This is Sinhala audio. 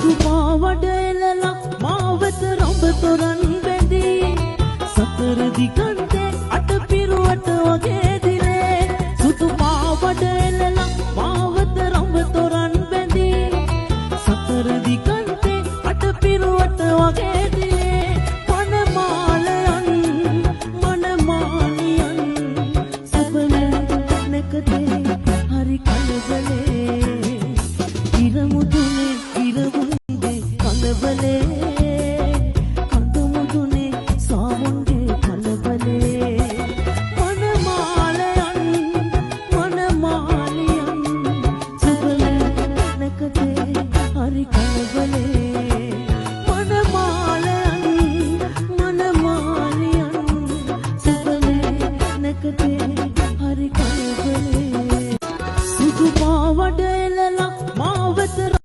සුදු පාවඩ එලලා මාවත රඹ තොරන් බැඳී සතර දිගන්තේ අට පිරුවට වගේ දිලේ. සුදු පාවඩ එලලා මාවත රඹ තොරන් බැඳී සතර දිගන්තේ අට පිරුවට වගේ දිලේ. පනමාලයන් මනමාලියන් සබලෙන් නැකතේ හරි කලබලේ. ඉරමුදුනේ ඉරමුදුනේ